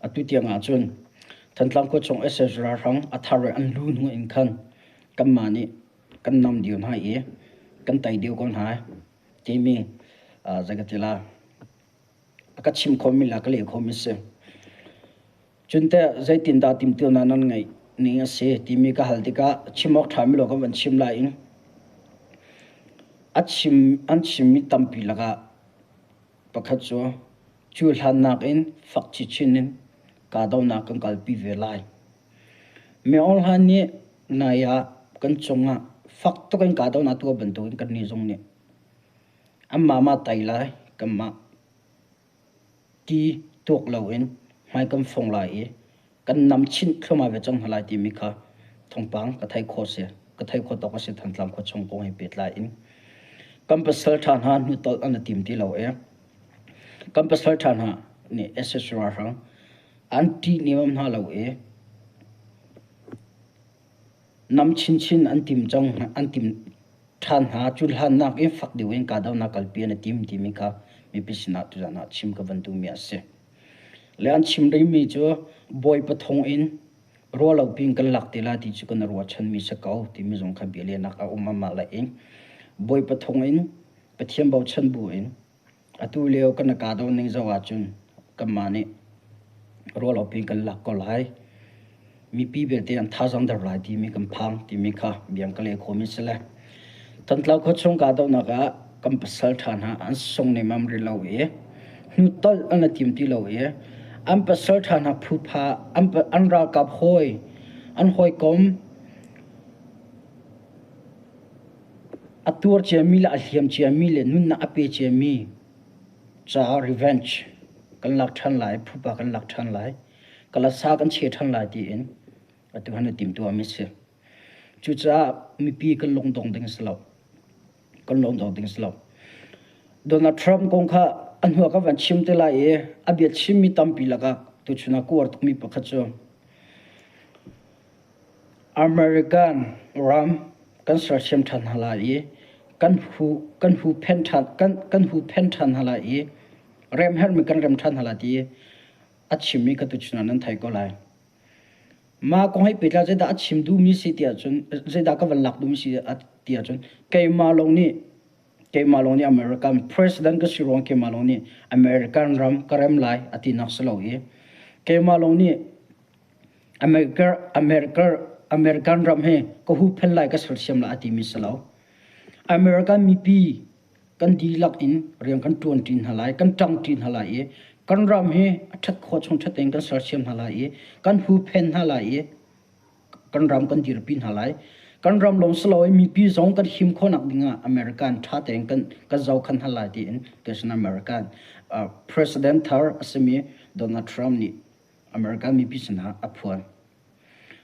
Atu tiang ahcun Thantlang khuachung SS ralhrang a thar i an lu hnu in khan kanmah nih kan nam dih hna i kan tei dih ko hna timi zei ka ti la a ka chim khomi le a ka leh khomi si. Cun teh zeitindah timhtuahnak nan ngeih ning a si timi ka hal tikah chim awk ṭhami lo kan van chim lai i a chim an chimmi tampi lakah pakhat cu cu hlan nakin fak chinchin in kahdohnak kan kalpi ve lai. Mi Aung Hlaing nih nai ah kan cungah fak tuk in kahdohnak tuah bantukin kannih zong nih anmah mah tei lai kanmah ti tuak loin hmai kan fong lai i kan nam chinh thluahmah ve cang hna lai timi kha thawngpang ka theih khawh si. Ka theih khawh tawk a si Thantlang khua chung kong he pehtlai in. Kan pasal ṭha hna hnutolh an i tim ti lo i kan pasal ṭha hna nih SS ralhrang an ṭih nemam hna lo i nam chinchin an tim cang an tim ṭhan hna. Cu hlannak in fak deuh in kahdohnak kalpi an i tim timi kha mipi sinah tuzan ah chim ka van duhmi a si. Le an chim rihmi cu bawi pathung in ruahlopi in kan lak te lai ti cu kan i ruahchanmi si ko timi zong kha bialehnak a um amah le in bawi pathung in Pathian bochan bu in Atu lio kan i kahdoh ning zoh ahcun kanmah nih ruahlopi in kan lak ko lai. Mipi belte an thazaang der lai timi kan phang timi kha biang ka leh khawhmi si le Thantlang khuachung kahdohnak ah kan pasal ṭha hna an sung nemam rih lo i hnutolh an i tim ti lo i an pasal ṭha hna phupha an, an ralkap hawi an hawikom A tuar ciami le a hliam ciami le nunnak a pe ciami caah revenge kan lak ṭhan lai, phupa kan lak ṭhan lai, kalasa kan che ṭhan lai tiin atu han i timtuahmi a si. Cucaah mipi kan lungdong ding a si lo. Kan lungdong ding a si lo. Donald Trump kong kha a hnu ah ka van chim te lai i a bia chimmi tampi lakah tuchun ah ka uar tukmi pakhat cu American ram kan sersiam ṭhan hna lai i kan hu kan huhphenh ṭhan kan kan huhphenh ṭhan hna lai i rem herhmi kan rem ṭhan hna lai ti a chimmi kha tuchun ah nan theih ko lai. Mah kong he pehtlai zeidah a chim duhmi si ti ahcun zeidah ka van lak duhmi si ti ahcun keimah lawng nih keimah lawng nih American president ka si ruang keimah lawng nih American ram ka rem lai a tinak si lo i keimah lawng nih American ram hi ka huhphenh lai ka sersiam lai a timi si lo. American mipi kan dihlak in rian kan ṭuanṭi hna lai, kan ṭangṭi hna lai i kan ram hi a ṭhat khawh chung ṭhat tein kan sersiam hna lai i kan huhphenh hna lai i kan ram kan dirpi hna lai. Kan ram lawng si loin mipi zong kan him khawhnak dingah American ṭha tein kan kan zohkhan hna lai tiin tuchan American uh, President thar a simi Donald Trump nih American mipi sinah a phuan.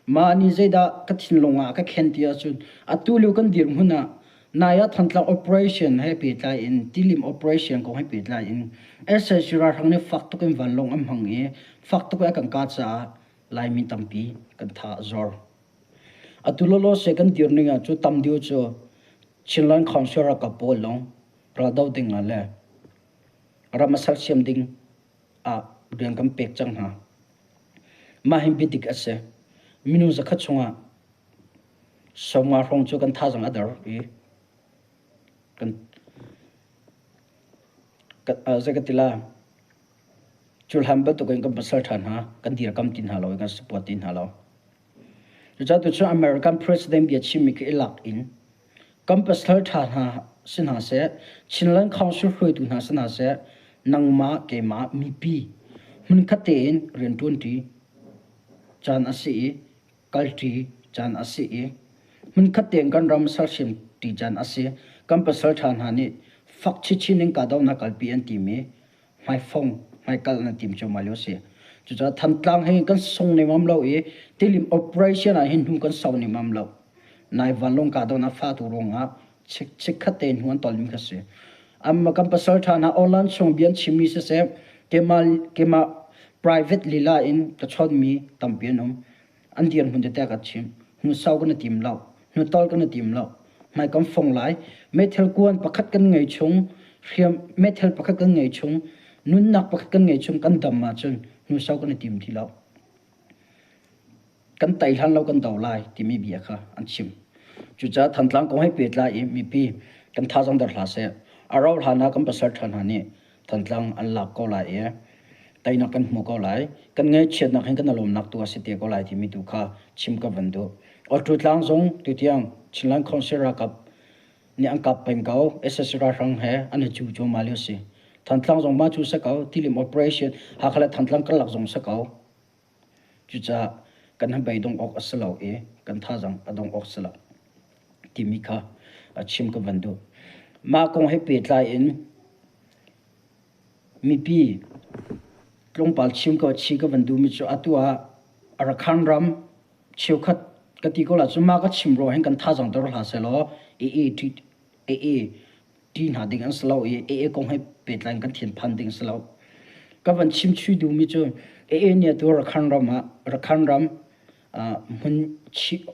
Mah nih zeidah ka thinlung ah ka khen ti ahcun atu lio kan dirhmun ah nai ah Thantlang operation he pehtlai in Tilim operation kong he pehtlai in sac ralhrang nih fak tuk in vanlawng an hmang i fak tuk in a kan kah caah Laimi tampi kan tha a zor. Atu lawlaw se kan dir ning ah cu tam deuh cu Chinland Council ralkap pawl lawng raldoh ding ah le ram a sersiam ding ah rian kan pek cang hna. Mah hi biadik a si. Minung zakhat chungah sawmnga hrawng cu kan thazaang a der i kan zei ka ti la cu hlan bantukin kan pasal ṭha hna kan dirkam ti hna lo i kan support ti hna lo. Cucaah tuchun American President bia chimmi khi i lak in kan pasal ṭha hna si hna seh, Chinland Council hruaitu hna si hna seh, nangmah keimah mipi hmunkhat tein rianṭuanṭi caan a si i kalṭi caan a si i hmunkhat tein kan ram sersiamṭi caan a si. Kan pasal ṭha hna nih fak chinchin in kahdohnak kalpi an timi hmaifong hmaikal na tim cuahmah lio si. Cucaah Thantlang hi kan sung nemam lo i Tilim operation ah hin hnu kan sau nemam lo. Nai vanlawng kahdohnak fa tu ruangah chikkhat tein hnu an tolmi kha si. Amma kan pasal ṭha hna online chung bia an chimmi siseh keimah keimah private lila in ka chawnhmi tampi an um. An dirhmun tete ka chim. Hnu sau kan i tim lo. Hnu tol kan i tim lo. Hmai kan fong lai. Meithal kuan pakhat kan ngei chung, hriam meithal pakhat kan ngei chung, nunnak pakhat kan ngei chung kan dam ahcun Hnu sau kan i tim ti lo. Kan tei hlan lo kan do lai timi bia kha an chim. Cucaah Thantlang kong he pehtlai i mipi kan thazaang der hlah seh. A rauh hlan ah kan pasal ṭha hna nih Thantlang an lak ko lai i teinak kan hmu ko lai. Kan ngaihchiatnak hin kan i lawmnak tu a si te ko lai timi tu kha chim ka van duh. Awṭu tlang zong tutiang Chinland Council ralkap nih an kap peng ko. SSC ralhrang he an i cu cuahmah lio si. Thantlang zong mah cu si ko. Tilim operation Hakha le Thantlang karlak zong si ko. Cucaah kan hnabei dongh awk a si lo i kan thazaang a dongh awk si lo timi kha chim ka van duh. Mah kong he pehtlai in mipi tlawmpal chim ka chi ka van duhmi cu atu ah Arakan ram cheukhat ka ti ko la cu mah ka chim ruang hin kan thazaang dor hlah sehlaw AA ṭi hna ding an si lo i AA kong he pehtlai in kan thinphan ding si lo. Ka van chim chui duhmi cu AA nih atu Rakhine ram ah Rakhine ram hmun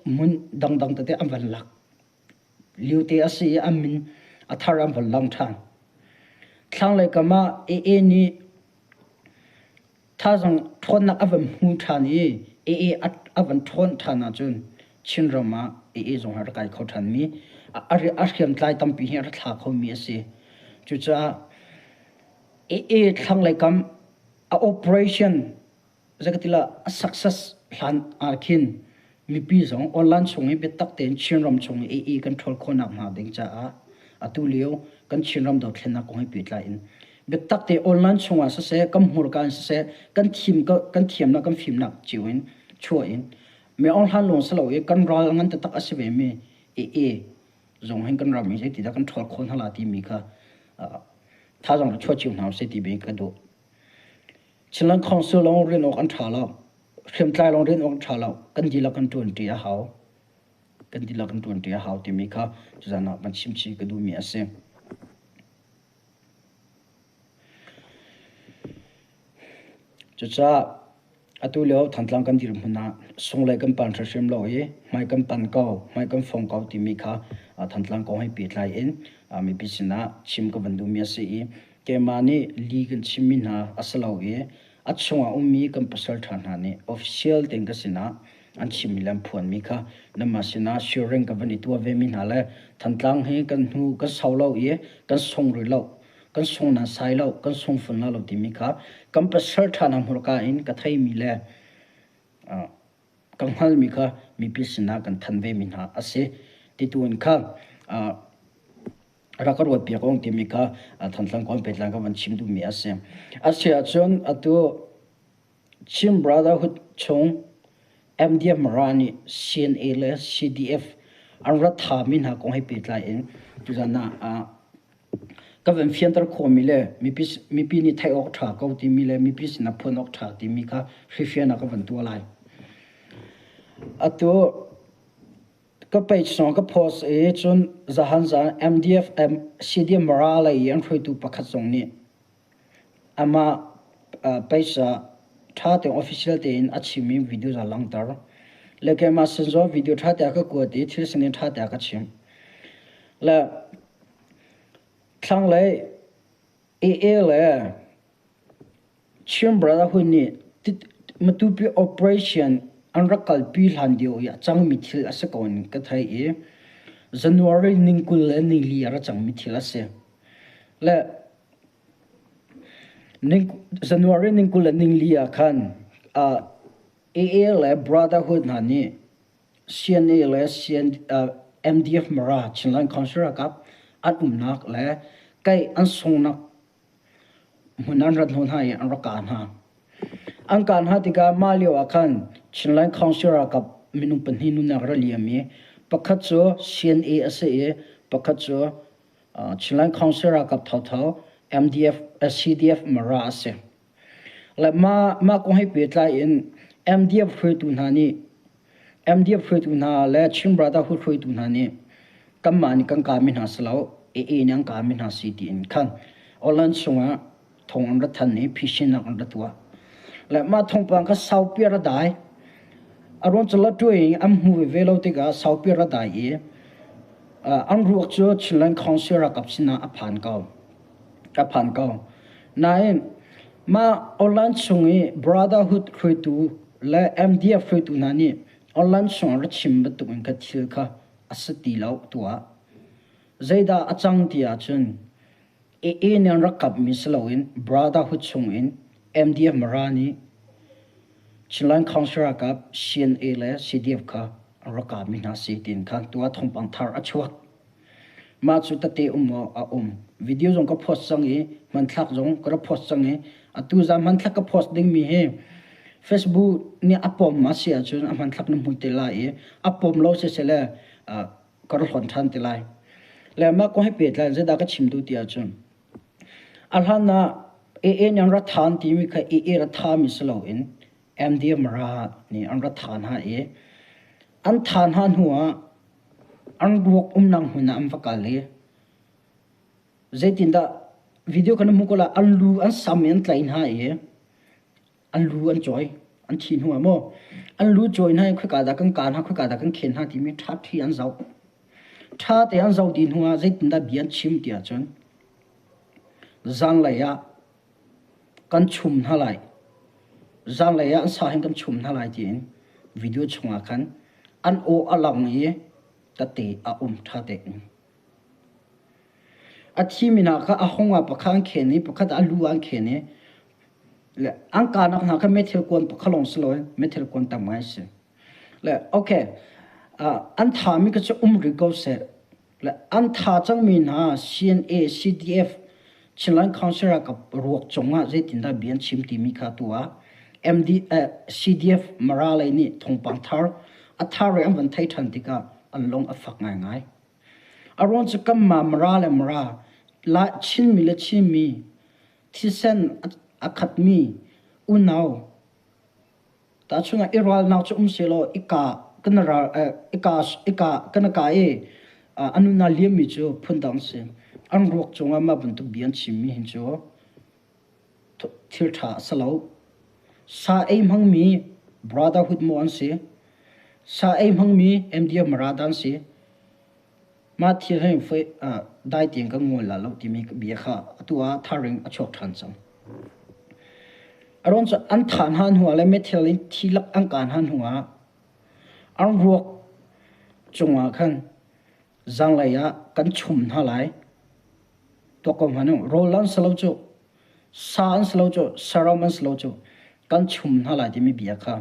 hmun dangdang tete an van lak lio te a si i an min a thar an van lang ṭhan. Thlanglei kam ah AA nih Thazaang ṭhawnnak a van hmu ṭhan i AA a van ṭhawn ṭhan ahcun Chinram ah AA zong hi a rak kai kho ṭhanmi, a hriamtlai tampi hi a rak thla khomi a si. Cucaah AA thlanglei kam a operation zeikatilah a success hlan ah khin mipi zong online chung i biatak tein Chinram chung i AA kan ṭhawl khawhnak hnga ding caah atu lio kan Chinram dothlennak kong he pehtlai in biatak te online chungah siseh kan hmurka in siseh kan thim kan thiamnak kan fimnak cio in chuah in me ong hlan lawng si lo i kan ral ngan taktak a si ve mi AA zong hin kan ram hi zeiti dah kan ṭhawl khawh hna la timi kha thazaang rak chuah cio hna usih ti bi ka duh. Chinland Council lawng rian awk an ṭha lo. Hriamtlai lawng rian awk an ṭha lo. Kan dihlak kan ṭuanṭi a hau. Kan dihlak kan ṭuanṭi a hau timi kha tuzaan ah van chim chih ka duhmi a si. Cucaah atu lio Thantlang kan dirhmun ah sunglei kan pan hrimhrim lo i hmai kan pan ko, hmai kan fong ko timi kha Thantlang kong he pehtlai in mipi sinah chim ka van duhmi a si i keimah nih li kan chimmi hna a si lo i a chungah ummi kan pasal ṭha hna nih official tein ka sinah an chimmi le an phuanmi kha nanmah sinah sharing ka van i tuah vemi hna le Thantlang hi kan hnu kan sau lo i kan sung rih lo kan sung nan sai lo kan sung fun la lo timi kha kan pasal ṭha hna hmurka in ka theimi le ka hngalmi kha mipi sinah kan thanh vemi hna a si titu in kha rak ka ruat piak ong timi kha Thantlang kong pehtlai ka van chim duhmi a si. A si ahcun atu Chin Brotherhood chung MDF Mara nih CNA le CDF an rat thami hna kong he pehtlai in tuzan ah ka van fianter khawhmi le mipi, mipi nih theih awk ṭha ko timi le mipi sinah phuan awk ṭha timi kha hrifian ah ka van tuah lai. Atu ka page zong ka post i cun zahan zan MDF CDF Mara lei i an hruaitu pakhat zong nih Amah page ah ṭha tein official tein a chimmi video a langhter. Le keimah sin zong video ṭha tein a ka kuat i thil sining ṭha tein a ka chimh. Le thlanglei AA le Chin Brotherhood nih Matupi operation an rak kalpi hlan lio i a cangmi thil a si ko in ka thei i January ning 24 a ra cangmi thil a si. Le January ning 24 ah khan AA le Brotherhood hna nih CNA le MDF Mara Chinland Council ralkap an umnak le kai an sungnak hmun an rat hnawh hna i an rak kah hna. An kah hna tikah mah lio ah khan Chinland Council ralkap minung pahnih nunnak ra liam i pakhat cu CNA a si i pakhat cu Chinland Council ralkap thotho MDF, CDF Mara a si. Le mah, mah kong he pehtlai in MDF hruaitu hna nih MDF hruaitu hna le Chin Brotherhood hruaitu hna nih kanmah nih kan kami hna si lo, AA nih an kami hna si tiin khan online chungah thong an ra than i phisinnak an ra tuah. Le mah thawngpang kha saupi a ra dai. A ruang cu latuai in an hmu veve lo tikah saupi a ra dai i an ruak cu Chinland Council ralkap sinah a phan ko. A phan ko. Nain. Mah online chung i Brotherhood hruaitu le MDF hruaitu hna nih online chung ah ra chim bantuk in kha thil kha a si ti lo tuah. Zeidah a cang ti ahcun AA nih an rak kapmi si loin Brotherhood chung in MDF Mara nih Chinland Council ralkap CNA le CDF kha an rak kapmi hna si tiin khan tuah thawngpang thar a chuak. Mah cu tete um maw a um. Video zong ka post cang i hmanthlak zong ka rak post cang i atu zan hmanthlak ka post dingmi hi Facebook nih a pom a si ahcun a hmanthlak na hmu te lai i a pom lo siseh le ka rak hlon ṭhan te lai. Le mah kong he pehtlai in zeidah ka chim duh ti ahcun a hlan ah AA nih an ra than timi kha AA ra thami si loin MDM ra nih an ra than hna i an than hna hnu ah an ruak umnak hmun ah an va kal i zeitindah video kan hmuh ko la an lu an sam i an tlaih hna i an lu an cawi an thi hnu ah maw an lu cawi hna i khoika dah kan ka hna khoika dah kan khen hna timi ṭha ṭhi an zoh ṭha te an zoh dih hnu ah zeitindah bia an chim ti ahcun zanlei ah kan chum hna lai zanlei ah an sa hin kan chum hna lai tiin video chungah khan an aw a lang i tete a um ṭha tein a thimi hna kha a hong ah pakhat an khen i pakhat a lu an khen i le an kanak hna kha meithil kuan pakhat lawng si loin meithil kuan tam ngai si le okay uh, an thami kha cu um rih ko seh le an tha cangmi hna CNA, CDF, Chinland Council ralkap ruak cungah zeitindah bia an chim timi kha tu ah MD, eh, CDF Mara lei nih thawngpang thar a thar i an van thei ṭhan tikah an lung a fak ngaingai. A ruang cu kanmah Mara le Mara, La, Chinmi le Chinmi, thisen a khatmi unau Tahchun ah i ralnak cu um sehlaw i ka kan ral i ka i ka kan ka i a nunnak liammi cu phundang si. An ruak cungah mah bantuk bia an chimmi hin cu thil ṭha a si lo. Sa ei hmangmi brotherhood maw an si? Sa ei hmangmi MDF Marada an si? Mah thil hi dai tein kan ngol la lo timi bia kha atu ah tharing a chuak ṭhan cang. A ruang cu an thah hna hnu ah le methil in thi lak an kah hna hnu ah an ruak cungah khan zanlei ah kan chum hna lai. Tuak ko hmanh u. Rawl an si lo cu, sa an si lo cu, saram an si lo cu, kan chum hna lai timi bia kha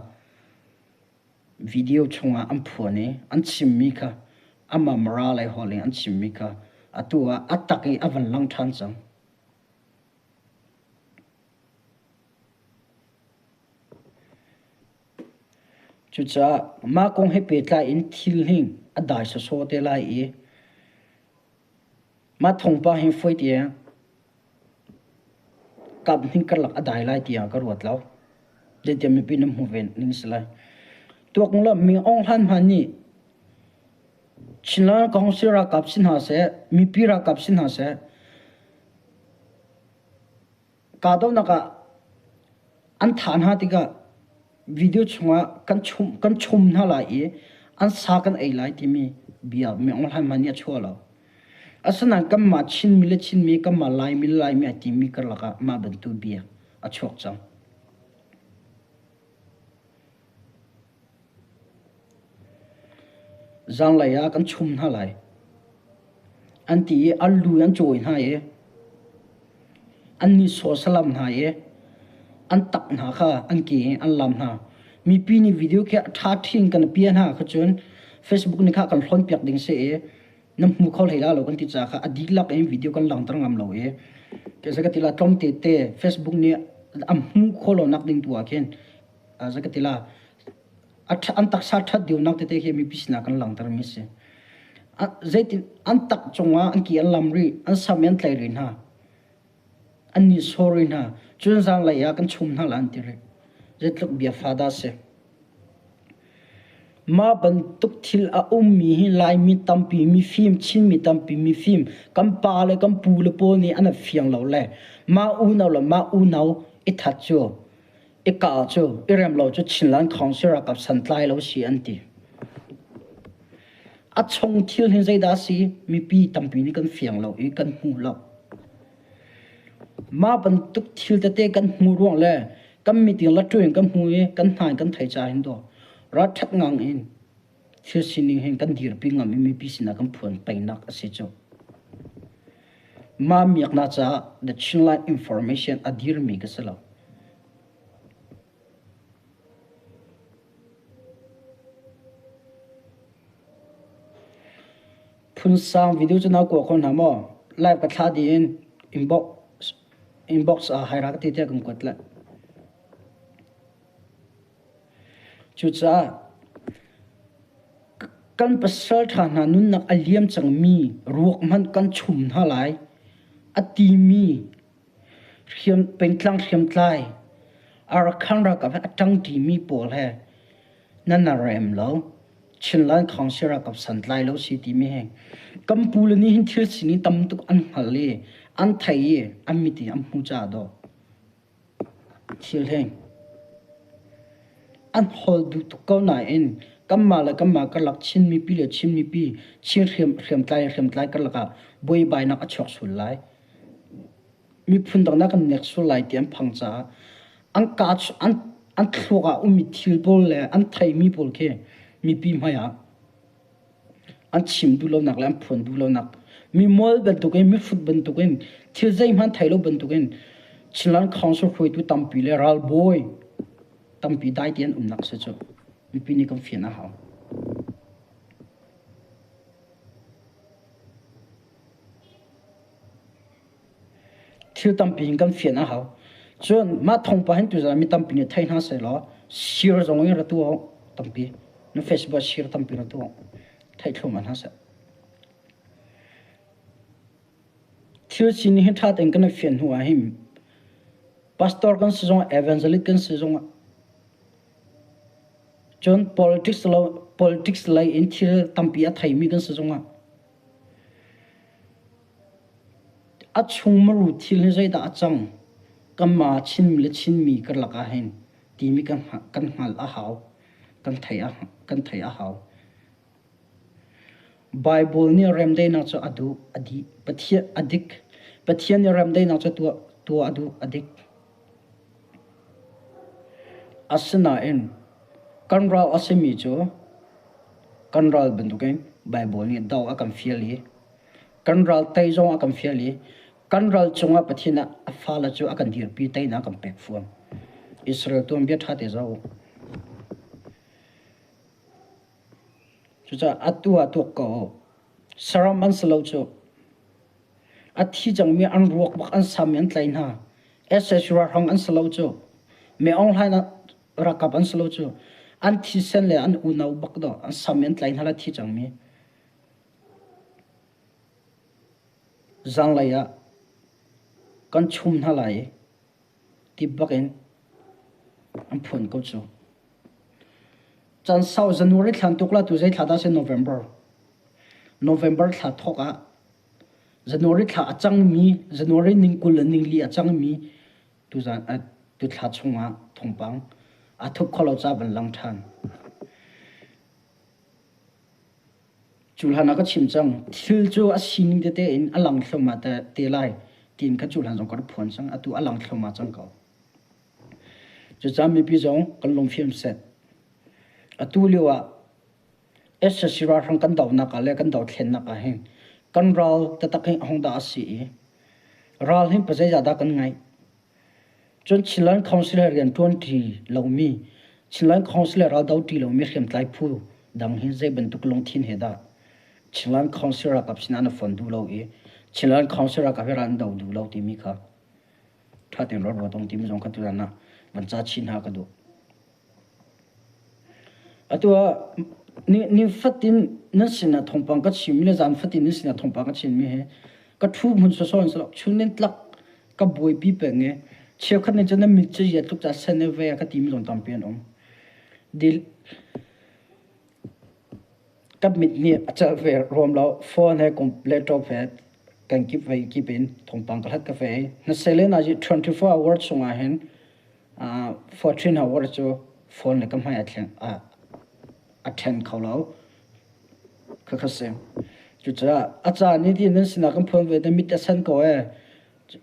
Video chungah an phuan i an chimmi kha amah Mara lei holh in an chimmi kha atu ah a tak i a van lang ṭhan cang. Cucaah mah kong he pehtlai in thil hi a dai sawsawh te lai i mah thawngpang hi fawi tiang Kap hnih karlak a dai lai tiah ka ruat lo. Zeitiah mipi nan hmuh ve ning si lai. Tuak lo Ming Aung Hlaing hmanh nih Chinland Council ralkap si hna seh, mipi ralkap si hna seh, kahdohnak ah an thah hna tikah video chungah kan chum kan chum hna lai i an sa kan ei lai timi bia Ming Aung Hlaing hmanh nih a chuah lo. Asinain kanmah Chinmi le Chinmi, kanmah Laimi le Laimi ai timi karlak ah mah bantuk bia a chuak cang. Zanlei ah kan chum hna lai. An ti i an lu an cawi hna i an nihsawh salam hna i an tak hna kha an ke in an lam hna. Mipi nih video khi a ṭha ṭhin kan pia hna kha cun Facebook nih kha kan hlawnpiak ding si i na hmu kho hlei la lo kan ti caah kha a dihlak in video kan langhter ngam lo i kei ka ti la tlawm te te Facebook nih a hmuh khawh lo nak ding tu ah khin ka ti la an taksa ṭhat deuhnak tete khi mipi sinah kan langhter mi si. Zeitin an tak cungah an ki an lam rih, an sam an tlai rih hna. An ni sorry hna. Cun zanlei ah kan chum hna la an ti rih. Zeitluk bia fa dah si. Mah bantuk thil a ummi hi Laimi tampi mifim, Chinmi tampi mifim, kan pa le kan pu le pawl nih an fiang lo le mah unau le mah unau i that cu i kah cu i rem lo cu Chinland Council ralkap santlai lo si an ti. A chung thil hi zeidah a si? Mipi tampi nih kan fiang lo i kan hmu lo. Mah bantuk thil tete kan hmu ruang le kan meeting la ṭuin kan hmu i kan hna in kan thei ca hin dawh ralṭhat ngang in thil sining hin kan dirpi ngam i mipi sinah kan phuan pengnak a si cu. Mah miaknak caah The Chinland Information a dirmi ka si lo. Phunsang video cu na kua kho hna maw? Live ka thlah dih in inbox inbox ah haira ka ti tiah kan kuat le. Cucaah kan pasal ṭha hna nunnak a liam cangmi ruak hmanh kan chum hna lai a timi hriam pengtlang hriamtlai Arakan ralkap he a ṭangṭimi pawl he nan a rem lo. Chinland Council ralkap santlai lo si timi hi kan pu le nih hin thil sining tam tuk an hngal i an thei i an mit in an hmu caah dawh thil hi an hawl duh tuk ko nain kanmah le kanmah karlak Chin mipi le Chin mipi Chin hriam hriamtlai hriamtlai karlak ah buaibainak a chuak sul lai. Miphun dang na kan nek sual lai ti an phang caah an kaa an an thluak ah ummi thil pawl le an theimi pawl khi mipi hmai ah an chim duh lonak le an phuan duh lonak mi mual bantukin mihrut bantukin thil zeihmanh thei lo bantukin Chinland Council hruaitu tampi le ralbawi tampi dai ti an umnak si cu mipi nih kan fian a hau. Thil tampi in kan fian a hau. Cun mah thawngpang hin tuzaan mi tampi nih thei hna sehlaw share zong in ra tuah u tampi. Na Facebook ah share tampi ra tuah u. Theih thluahmah hna seh. Thil sining hi ṭha tein kan i fian hnu ah hin pastor kan si zongah evangelist kan si zongah cun politics lo politics lei in thil tampi a theimi kan si zongah A chungmuru thil hi zeidah a cang? Kanmah Chinmi le Chinmi karlak ahhin timi kan hngalh a hau. Kan theih a hau. Baibal nih remdaihnak cu a duh, a dih. Pathian a dik. Pathian nih remdaihnak cu tuah, tuah a duh, a dik. Asinain kan ral a simi cu kan ral bantukin Baibal nih do a kan fial i kan ral tei zong a kan fial i kan ral cungah Pathian ah a fale cu a kan dirpi teinak a kan pek fawn. Israel tuanbia ṭha te zoh u. Cucaah atu ah tuak ko u. Saram an si lo cu. A thi cangmi an ruak bak an sam i an tlai hna. SS ralhrang an si lo cu. Me Aung Hlaing ralkap an si lo cu. An thisen le an unau bak dawh an sam i an tlai hna le thi cangmi. Zanlei ah kan chum hna lai i ti bak in an phuan ko cu. Caan sau January thlan tuk la tu zei thla dah si November. November thla thawk ah January thla a cangmi January ning 20 le ning li a cangmi tuzan tu thla chungah thawngpang a thup kho lo ca van lang ṭhan. Cu hlan ah ka chim cang, thil cu a sining tete in a lang thluahmah te, te lai tiin kha cu hlan zong ka rak phuan cang. Atu a lang thluahmah cang ko. Cucaah mipi zong kan lungfim seh. Atu lio ah SSC ralhrang kan dohnak ah le kan dothlennak ah hin kan ral taktak hi ahong dah a si i ral hin pazeizah dah kan ngaih. Cun Chinland Council he rian ṭuanṭi lomi, Chinland Council he ral doṭi lomi hriamtlai phu dang hi zei bantuk lungthin he dah Chinland Council ralkap sinah na fon duh lo i Chinland Council ralkap he ral an do duh lo timi kha ṭha tein ruat ruat ung timi zong kha tutan ah van ca chin hna ka duh. Atu ah ni fatin nan sinah thawngpang ka chimmi le zan fatin nan sinah thawngpang ka chimmi hi ka ṭhu hmun sawsawh in si lo chun in tlak ka buaipi peng i cheukhat nih cun nan mit cu tluk ca sen i ve ka timi zong tampi an um. Dil ka mit nih a celh ve ruam lo phone he laptop he kan kip vei kip in thawngpang ka hlat ka fe hnasele na 24 hour chungah hin 14 hour cu phone le ka hmai a thleng a ṭhen kho lo. Khakha si. Cucaah a caan i ti nan sinah kan phuan ve na mit a sen ko ee.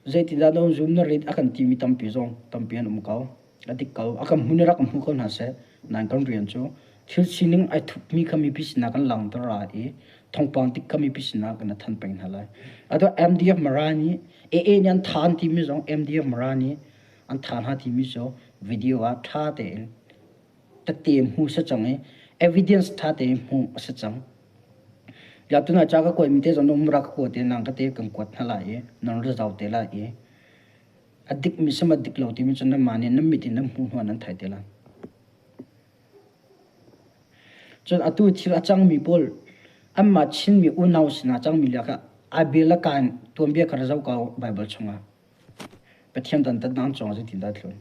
Zeitindah na zum na rit a kan timi tampi zong tampi an um ko. A dik ko. A kan hmun i rak kan hmu ko hna seh. Nain kan rian cu thil sining ai thupmi kha mipi sinah kan langhter ra i thawngpang dik kha mipi sinah kan than peng hna lai. Atu MDF Mara nih AA nih an than timi zong MDF Mara nih an tha hna timi cu video ah ṭha tein tette hmu si cang i evidence ṭha tein hmuh a si cang. Ya tuna cha ka kuat mi te zong um ra ka kuat te nang ka te kan kuat hna lai i nan ra zau te lai i a dik mi sama dik lo timi cu nan mah nih nan mit in nan hmuh hnuah nan thai te lai. Cun atu thil a cangmi pawl anmah Chinmi unau sinah cangmi lak ah Abel le Kain tuanbia kha ra zoh ko Baibal chungah. Pathian dantatnak an cungah zeitindah a tlun?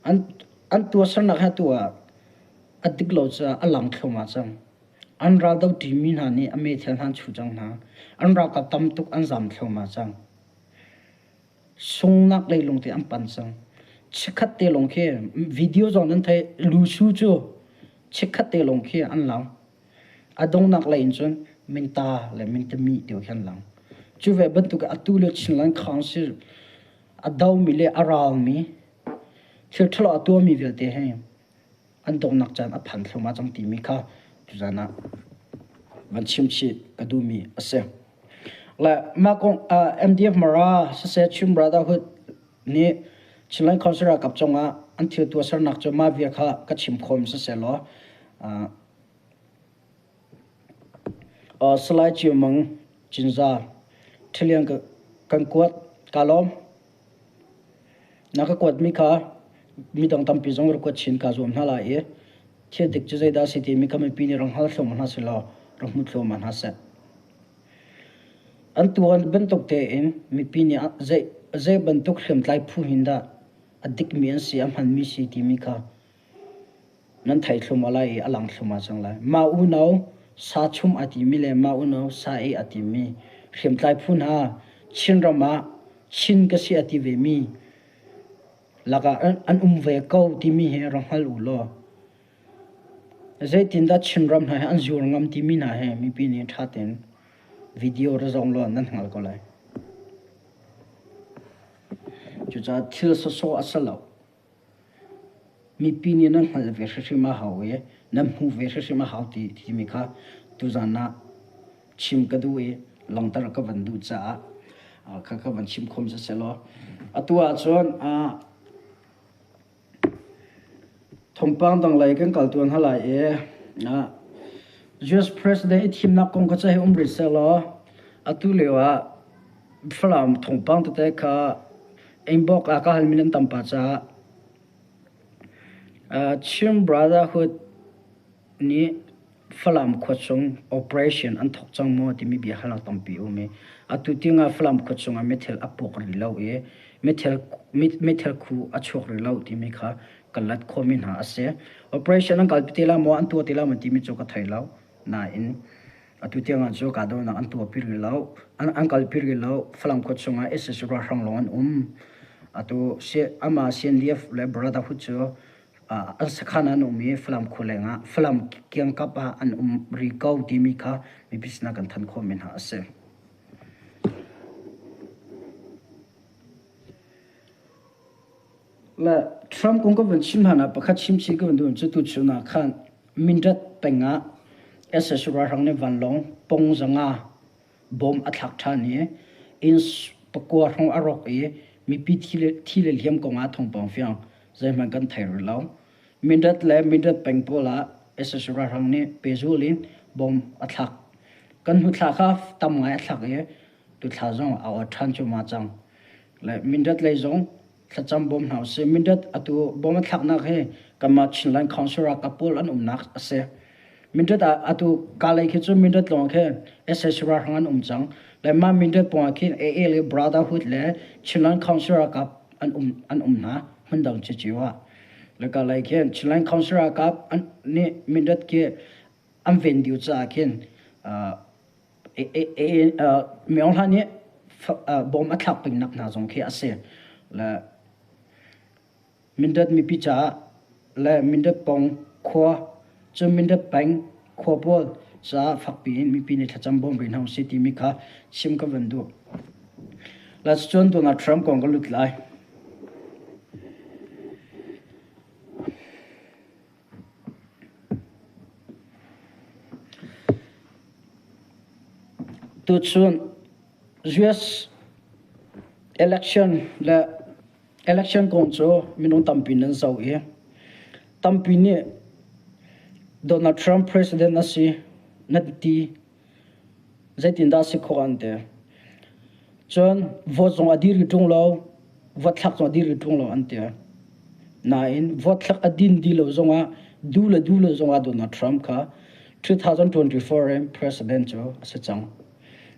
An, an tuahsernak hi atu ah a dik lo caah a lang thluahmah cang. An raldo ṭimi hna nih a meithal hna an chuh cang hna. An ralkap tam tuk an zam thluahmah cang. Sungnak leilung te an pan cang. Chikkhat te lawng khi video zong nan theih lusu cu chikkhat te lawng khi an lang. A donghnak lei in cun minta le mintami ti khi an lang. Cu ve bantuk atu le Chinland Council a domi le a ralmi thil ṭhalo a tuahmi vialte hi an donghnak caan a phan thluahmah cang timi kha tuzan ah van chim chih ka duhmi a si. Le mah kong MDF Mara siseh Chin Brotherhood nih Chinland Council ralkap cungah an thil tuahsernak cu mah vial kha ka chim khawm siseh law Salai Cio Mang Cinza Ṭhiliang kan kuat kaa lawm. Na ka kuatmi kha midang tampi zong rak kuat chin kaa zuam hna lai i thil dik cu zeidah a si timi kha mipi nih rak hngal thluahmah hna seh law rak hmu thluahmah hna seh. An tuan bantuk tein mipi nih zei bantuk hriamtlai phu hin dah a dikmi an si, a hmanmi si timi kha nan thei thluahmah lai i a lang thluahmah cang lai. Mah unau sa chum a timi le mah unau sa ei a timi hriamtlai phu hna Chinram ah Chin ka si a ti vemi lakah an um ve ko timi hi rak hngal u law zeitindah Chinram hna hi an zuar ngam timi hna hi mipi nih ṭha tein video ra zong law nan hngal ko lai. Cucaah thil sawsawh a si lo. Mipi nih nan hngalh ve hrimhrim a hau i nan hmuh ve hrimhrim a hau ti timi kha tuzan ah chim ka duh i langhter ka van duh caah kha ka van chim khom siseh law atu ahcun thawngpang dang lei kan kal tuan hna lai i US President i thimnak kong kha ca hi um rih seh law atu lio ah Falam thawngpang tete kha inbox ah ka halmi nan tam pah caah Chin Brotherhood nih Falam khua chung operation an thawk cang maw timi bia halnak tampi a um i atu tiangah Falam khua chungah meithal a puak rih lo i meithal khu a chuak rih lo timi kha ka lat khawhmi hna a si. Operation an kalpi te lai maw an tuah te lai maw timi cu ka thei lo. Nain Atu tiangah cu kahdohnak an tuahpi rih lo. An kalpi rih lo. Falam khua chungah sac ralhrang lawng an um. Atu amah CNDF le Brotherhood cu an sakhan an um i Falam khua lengah Falam kiangkap ah an um rih ko timi kha mipi sinah kan thanh khawhmi hna a si. Le Trump kong ka van chim hlan ah pakhat chim chih ka van duh cu tuchun ah khan Mindat peng ah sac ralhrang nih vanlawng pong zanga bom a thlak ṭhan i inn pakua hrawng a rawk i mipi thi le hliam kong ah thawngpang fiang zeihmanh kan thei rih lo. Mindat le Mindat peng pawl ah sac ralhrang nih pehzul in bom a thlak. Kan hnu thla kha tam ngai a thlak i tuthla zong a awt ṭhan cuahmah cang. Le Mindat lei zong thlacam bawm hna usih. Mindat atu bawm a thlaknak hi kanmah Chinland Council ralkap pawl an umnak a si. Mindat ah atu Kalay khi cu Mindat lawng khi sac ralhrang an um cang. Le mah Mindat pawng ah khin AA le Brotherhood le Chinland Council ralkap an um an um hna hmundang cicio ah. Le Kalay khin Chinland Council ralkap an nih Mindat khi an ven dih caah khin Myo Hla nih bawm a thlak pengnak hna zong khi a si. Le Mindat mipi caah le Mindat pawng khua cu Mindat peng khua pawl caah fakpi in mipi nih thlacam bawm rih hna usih timi kha chim ka van duh. Let's cun Donald Trump kong ka lut lai. Tuchun US election le election kong cu minung tampi nan zoh i tampi nih Donald Trump president a si nan ti. Zeitindah a si khawh an ti. Cun vote zong a dir i ṭung lo, vote thlak zong a dir i ṭung lo an ti. Nain vote thlak a din dih lo zongah duh le duh lo zongah Donald Trump kha 2024 in president cu a si cang.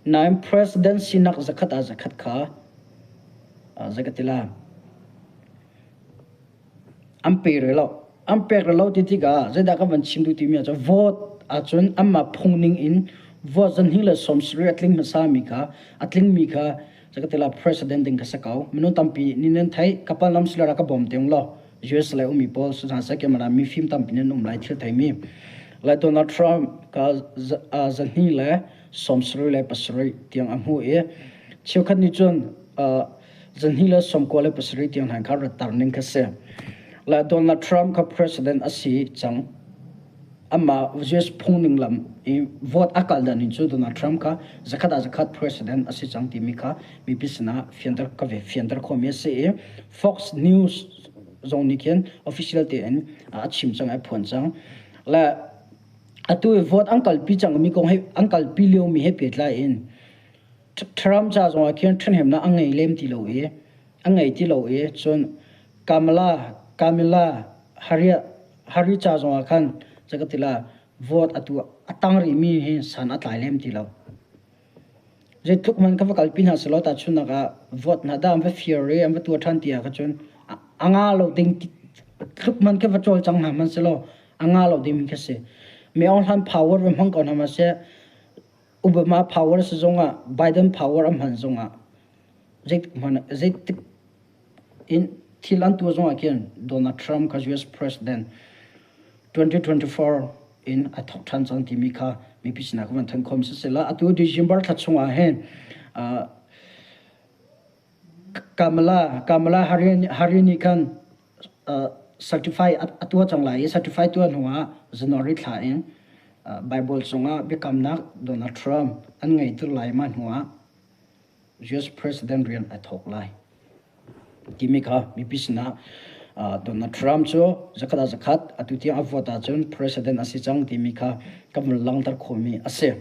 Nain president sinak zakhat ah zakhat kha zei ka ti la An pe rih lo. An pek rih lo ti tikah zeidah kan van chim duh timi ahcun vote ahcun anmah phung ning in vote 270 a tling hmasami kha a tlingmi kha zakatila president ding kha si ko. Minung tampi nih nan theih kapal lam sila ka bawm te law US le ummi pawl hna seh kemara mifim tampi nan um lai thil theimi le Donald Trump ka 277 tiang a hmu i cheukhat nih cun 2097 tiang hlan kha rat ning kha si. Le Donald Trump kha president a si cang. Amah US phung ning lam i vote a kal dan in cu Donald Trump kha zakhat ah zakhat president a si cang timi kha mipi sinah fianter ka ve fianter khomi a si i Fox News zong nih khin official tein a chim cang ai phuan cang. Le atu i vote an kalpi cangmi kong he an kalpi liomi he pehtlai in Trump ca zongah khin ṭhahnemnak a ngei lem ti lo i a ngei ti lo i cun Kamala Kamala Harris ca zongah khan zei ka ti la vote atu a tang rihmi hi san a tlai lem ti lo. Zeitluk hmanh ka va kalpi hna selaw tahchunhnak ah vote hna dah an va fir i an va tuah ṭhan ti ah kha cun a nga lo ding tluk hmanh ka va cawlcang hna hmanh selaw a nga lo ding khi si. Mi Aung Hlan power va hmang ko hna hmanh seh Obama power si zongah Biden power a hman zongah zeitik in thil an tuah zongah khin Donald Trump kha US President 2024 in a thawk ṭhan cang timi kha mipi sinah ka van thanh khawm sisela atu December thla chungah hin Kamala Kamala Harris nih khan certify a tuah cang lai i certify tuah hnuah January thla in Bible cungah biakamnak Donald Trump an ngeiter lai mah hnuah US President rian a thawk lai timi kha mipi sinah Donald Trump cu zakhat ah zakhat atu tiang a vote ahcun President a si cang timi kha kan vun langhter khawhmi a si.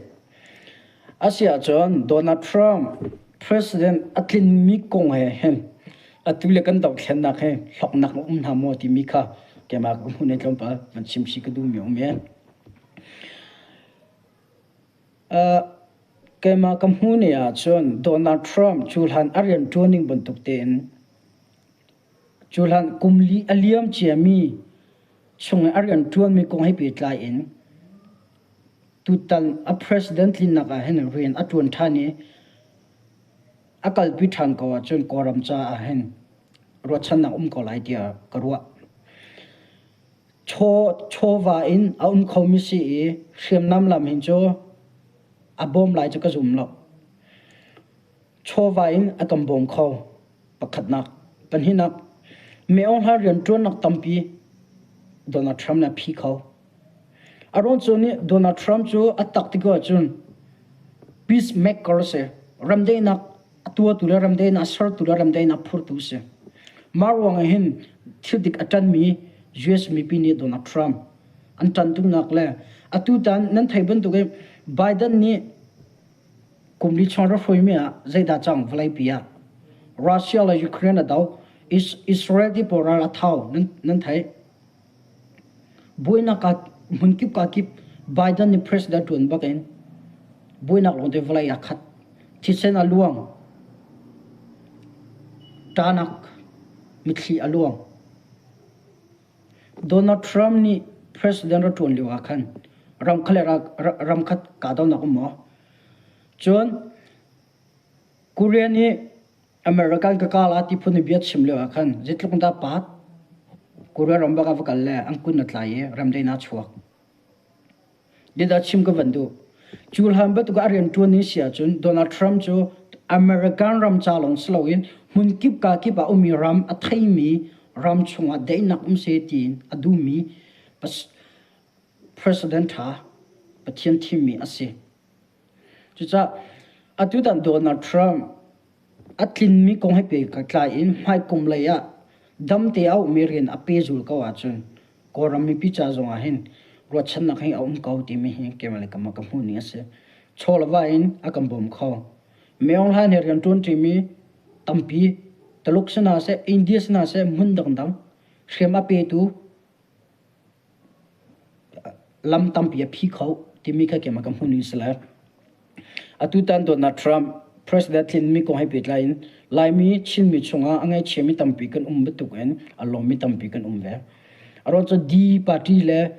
Asiahcun Donald Trump president a tlinmi kong he hin atu le kan dothlennak he hlawknak a um hna maw timi kha keimah ka hmun in tlawmpal van chim chih ka duhmi a um i keimah ka hmuh ni ahcun Donald Trump cu hlan a rian ṭuaning bantuk tein cu hlan kum li a liam ciami chung i a rian ṭuanmi kong he pehtlai in Tutan a president tlinnak ah hin rian a ṭuan ṭhan i a kalpi ṭhan ko ahcun Kawlram caah hin ruahchannak um ko lai tiah ka ruah. Chawva in a um khomi si i hriamnam lam hin cu a bawm lai cu ka zum lo. Chawva in a kan bawm kho. Pakhatnak. Pahnihnak, Maung Hla rianṭuannak tampi Donald Trump nih a phi kho. A ruang cu nih Donald Trump cu a tak ti ko ahcun peacemaker a si. Remdaihnak a tuahtu le remdaihnak a sertu le remdaihnak a phurtu a si. Mah ruangah hin thil dik a ṭanmi US mipi nih Donald Trump an ṭan tuknak le atutan nan theih bantukin Biden nih kum li chung rak hruaimi ah zeidah cang vawleipi ah Russia le Ukraine a do Israel ti pawl ral a thau nan theih. Buainak ah hmunkip kakip Biden nih president ṭuan bak in buainak lawngte vawlei ah khat. Thisen a luang. Ṭahnak mitthli a luang. Donald Trump nih president a ṭuan lio ah khan ramkhat le ramkhat kahdohnak um maw? Cun Korea nih American ka kala ti phun i bia chim lio ah khan zeitluk dah pat Korea ram bak ah va kal le an kun a tlai i ramdaihnak a chuak. Biadah chim ka van duh. Cu hlan bantuk a rian ṭuan ni si ahcun Donald Trump cu. American ram ca lawng si loin hmunkip kakip ah ummi ram a theimi ram chungah daihnak um seh tiin a duhmi president ṭha Pathian thimmi a si. Cucaah atutan Donald Trump a tlinmi kong he pehtlai in hmaikum lei ah damte a ummi rian a pehzul ko ahcun Kawlram mipi ca zong ah hin ruahchannak hi a um ko timi hi keimah le keimah ka hmuh ning a si. Chaw le va in a kan bawm kho. Meong Hlain he rian ṭuanṭimi tampi Taluk sinah seh, India sinah seh, hmun dangdang hriam a petu lam tampi a phi kho timi kha keimah ka hmuh ning si lai. Atutan Donald Trump president tlinmi kong he pehtlai in Laimi Chinmi chungah a ngaihchiami tampi kan um bantuk in a lawmmi tampi kan um ve. A ruang cu D party le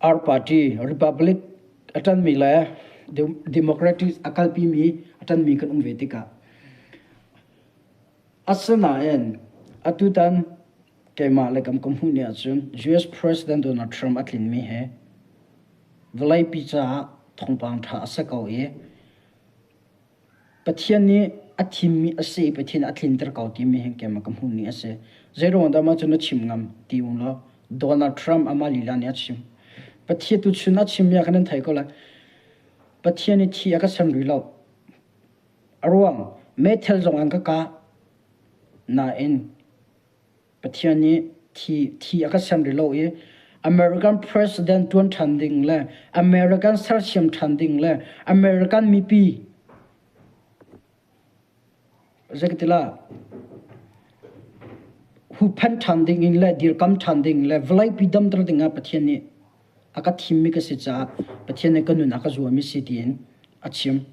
R party Republic a ṭanmi le Democratic a kalpimi a ṭanmi kan um ve tikah asinain atutan keimah le kam ka hmuh ni ahcun US President Donald Trump a tlinmi he Vawleipi caah thawngpang ṭha a si ko i Pathian nih a thimmi a si i Pathian a tlinter ko timi hi keimah ka hmuh ning a si. Zeiruang dah mah cu na chim ngam ti ung law Donald Trump amah lila nih a chim. Pathian tuchun a chimmi ah khan nan thei ko lai. Pathian nih thi a ka sem rih lo. A ruang meithal zong an ka kah. Nain Pathian nih thi, thi a ka ser rih lo i American president ṭuan ṭhan ding le American sersiam ṭhan ding le American mipi zeikatila huhphenh ṭhan ding in le dirkam ṭhan ding le vawleipi damter ding ah Pathian nih a ka thimmi ka si caah Pathian nih ka nun a ka zuami si tiin a chim.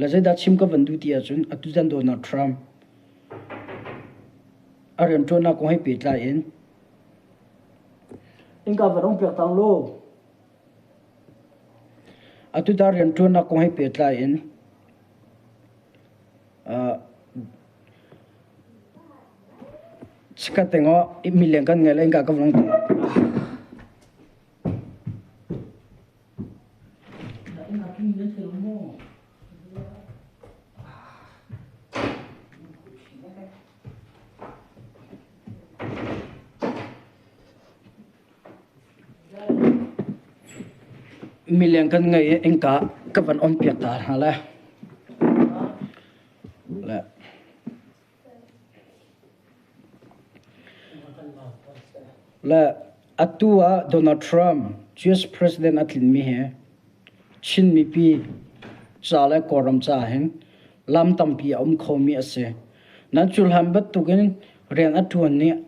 Le zeidah chim ka van duh ti ahcun atutan Donald Trump a rianṭuannak kong he pehtlai in innka va rong piak tang law atutan rianṭuannak kong he pehtlai in uh, chikkhat te ngaw mileng kan ngei le innka ka van Mileng kan ngei i innka ka van on piak ta hna le. Le. Le atu ah Donald Trump US President a tlinmi hi Chin mipi ca le Kawlram ca hin lam tampi a um khomi a si. Nan cuhlan bantukin rian a ṭuan nih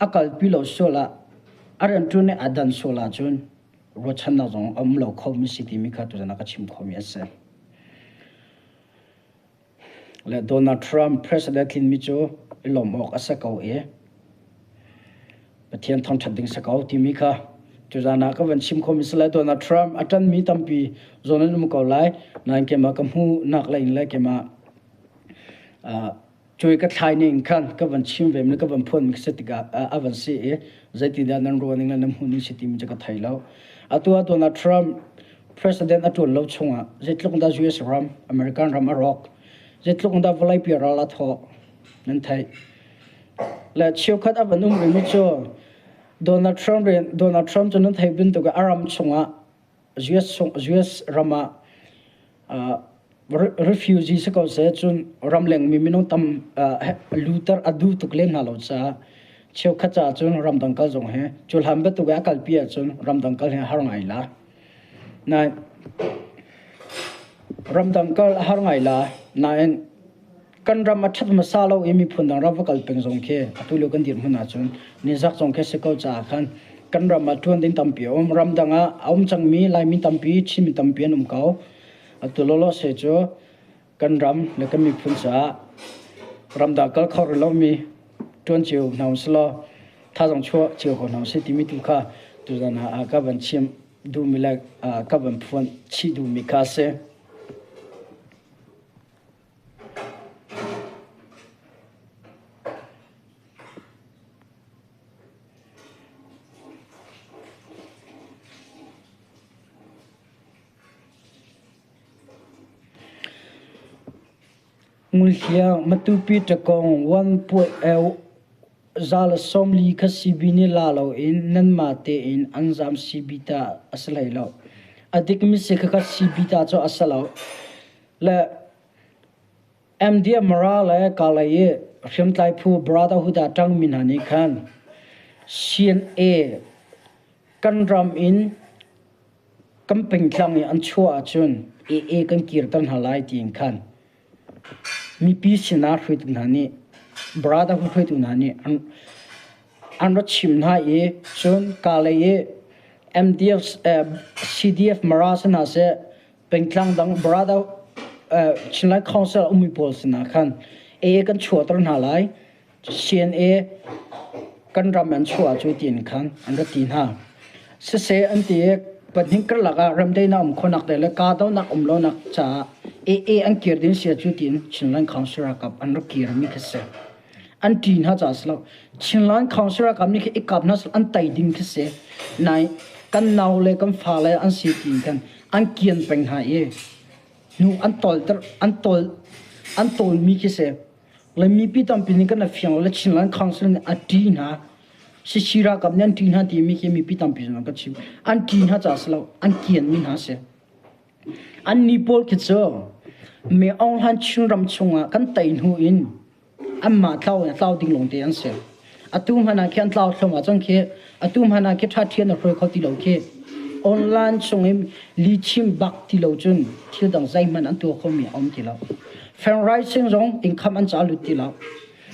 a kalpi lo sual ah a rianṭuan nih a dan sual ahcun ruahchannak zong a um lo khomi si timi kha tuzan ah ka chim khomi a si. Le Donald Trump president tlinmi cu i lawmh awk a si ko i Pathian thangṭhat ding si ko timi kha tuzan ah ka van chim khomi si lai. Donald Trump a ṭanmi tampi zawn an um ko lai. Nain keimah ka hmuhnak lei in le keimah uh, Cuai ka thlai ning khan ka van chim ve mi ka van phuan mi si tikah a van si i zeitindah nan ruah ning le nan hmuh ning si timi cu ka thei lo. Atu ah Donald Trump president a ṭuan lo chungah zeitluk dah US ram, American ram a rawk, zeitluk dah vawleipi ral a thawh nan theih. Le cheukhat a van um rihmi cu Donald Trump rian Donald Trump cu nan theih bantuk a ram chungah US chung US ram ah uh, refugee si ko seh cun ramleng mi minung tam luter a duh tuk lem hna lo caah cheukhat caah cun ramdang kal zong hi cu hlan bantuk i a kalpi ahcun ramdang kal hi a har ngai la. Nain ramdang kal a har ngai la nain kan ram a ṭhat hmasa lo i miphun dang ram va kal peng zong khi atu lio kan dirhmun ahcun nizak zong khi si ko caah khan kan ram ah ṭuan ding tampi a um ramdang ah a um cangmi Laimi tampi Chinmi tampi an um ko. Atu lawlaw se cu kan ram le kan miphun caah ramdang kal kho rih lomi ṭuan cio hna usih thazaang chuah cio ko hna usih timi tu kha tuzan ah ka van chim duhmi le ka van phuan chih duhmi kha a si. Ngulhliang, Matupi ṭakong, 1.40 kha CB nih la loin nanmah tein an zaam CB ta a si hlei lo. A dikmi si khakha CB ta cu a si lo. Le MDF Mara le Kalay i hriamtlai phu Brotherhood ah ṭangmi hna nih khan CNA kan ram in kan pengtlang i an chuah ahcun AA kan kirter hna lai tiin khan mipi sinah hruaitu hna nih Brotherhood hruaitu hna nih an ra chim hna i cun Kalay i MDF CDF Mara si hna seh pengtlang dang brother Chinland Council ummi pawl sinah khan AA kan chuahter hna lai CNA kan ram an chuah cu tiin khan an ra ti hna. Siseh an ti i pahnih karlak ah remdaihnak um khonak te le kahdohnak um lonak caah AA an kir ding sia cu tiin Chinland Council ralkap an rak kirmi khi si. An ṭi hna caah si lo. Chinland Council ralkap nih khi i kap hna an tei ding khi si. Nai kan nau le kan fa le an si tiin khan an kian peng hna i hnu an tolter an tol an tawlmi khi si. Le mipi tampi nih kan fiang lo le Chinland Council nih a ṭi hna. Sisi ralkap nih an ṭi hna timi khi mipi tampi zong ka chim. An ṭi hna caah si lo, an kianmi hna si. Annih pawl khi cu Me Aung Hlaing Chinram chungah kan tei hnu in anmah tlau in a tlau ding lawngte an si. Atu hmanh ah khi an tlau thluahmah cang khi. Atu hmanh ah khi ṭha a hruai kho ti lo khi. Online chung in lihchim bak ti lo cun thil dang zeihmanh an tuah khomi a um ti lo. Fundraising zong income an ca lut ti lo.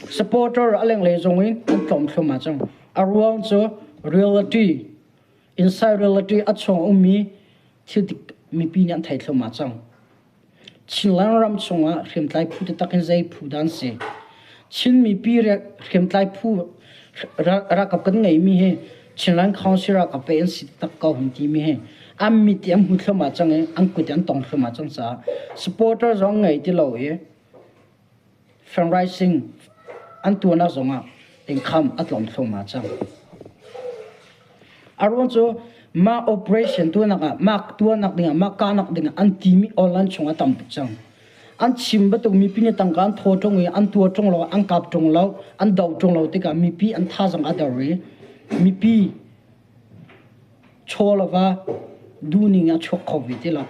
Supporter a lenglei zong in an tlawm thluahmah cang. A ruang cu reality inside reality a chung ummi thil dik mipi nih an thei thluahmah cang. Chinland ram chungah hriamtlai phu taktak in zei phu dah an si? Chin mipi hriamtlai phu ralkap kan ngeimi hi Chinland Council ralkap pei an si tak ko hum timi hi an mit i an hmu thluahmah cang i an kut i an tong thluahmah cang caah supporter zong ngei ti lo i Fundraising an tuahnak zongah income a tlawm thluahmah cang. A ruang cu mah operation tuahnak ah mah tuahnak dingah mah kahnak dingah an timi online chung a tam tuk cang. An chim bantuk mipi nih tangka an thaw ṭung i an tuah ṭung lo, an kap ṭung lo, an doh ṭung lo tikah mipi an thazang a dor i mipi chaw lova duhning a chuak kho ve ti lo.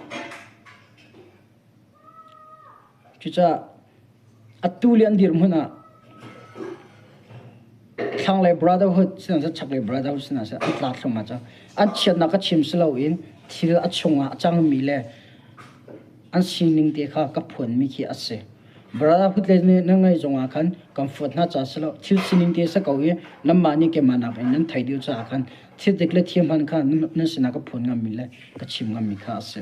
Cucaah atu le an dirhmun ah thlanglei brotherhood sihmanhseh chaklei brotherhood sihmanhseh an tla thluahmah cang. An chiatnak ka chim si loin thil a chungah a cangmi le an sining te kha ka phuanmi khi a si. Brotherhood le na ngei zongah khan kan fuat hna caah si lo thil sining te si ko i nanmah nih keimah nakin nan thei deuh caah khan thil dik le thiam hman kha nan sinah ka phuan ngammi le ka chim ngammi kha a si.